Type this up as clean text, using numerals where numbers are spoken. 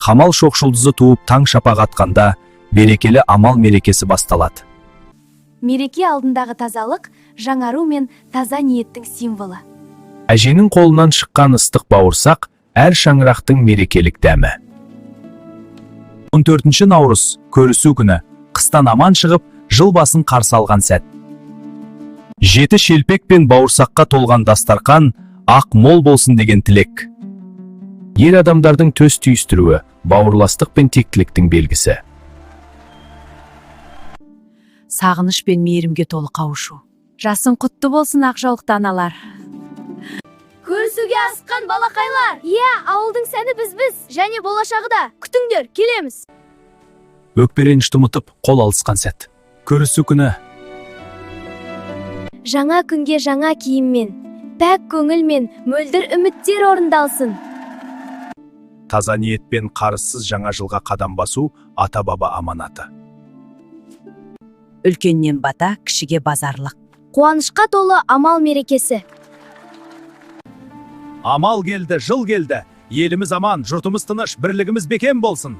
Қамал шоқжұлдызы туып, таң шапағы атқанда берекелі амал мерекесі басталады. Мереке алдындағы тазалық — жаңару мен таза ниеттің символы. Әженің қолынан шыққан ыстық бауырсақ — әр шаңырақтың мерекелік дәмі. 14 наурыз — көрісу күні, қыстан аман шығып, жыл басын қарсы алған сәт. Жеті шелпек пен бауырсаққа толған дастарқан — ақ мол болсын деген тілек. Ер адамдардың төс түйістіруі — бауырластық пен тектіліктің белгісі. Сағыныш пен мейірімге толы қауышу. Жасың құтты болсын, ақ жаулықты аналар! Көрісуге асыққан балақайлар! Иә, ауылдың сәні бізбіз және болашағы да. Күтіңдер, келеміз. Өкпе ренішті ұмытып, қол алысқан сәт — көрісу күні. Жаңа күнге жаңа киіммен, пәк көңілмен, мөлдір үміттер орындалсын. Таза ниетпен қарызсыз жаңа жылға қадам басу — ата баба аманаты. Үлкеннен бата, кішіге базарлық. Қуанышқа толы амал мерекесі. Амал келді, жыл келді. Еліміз аман, жұртымыз тыныш, бірлігіміз бекем болсын.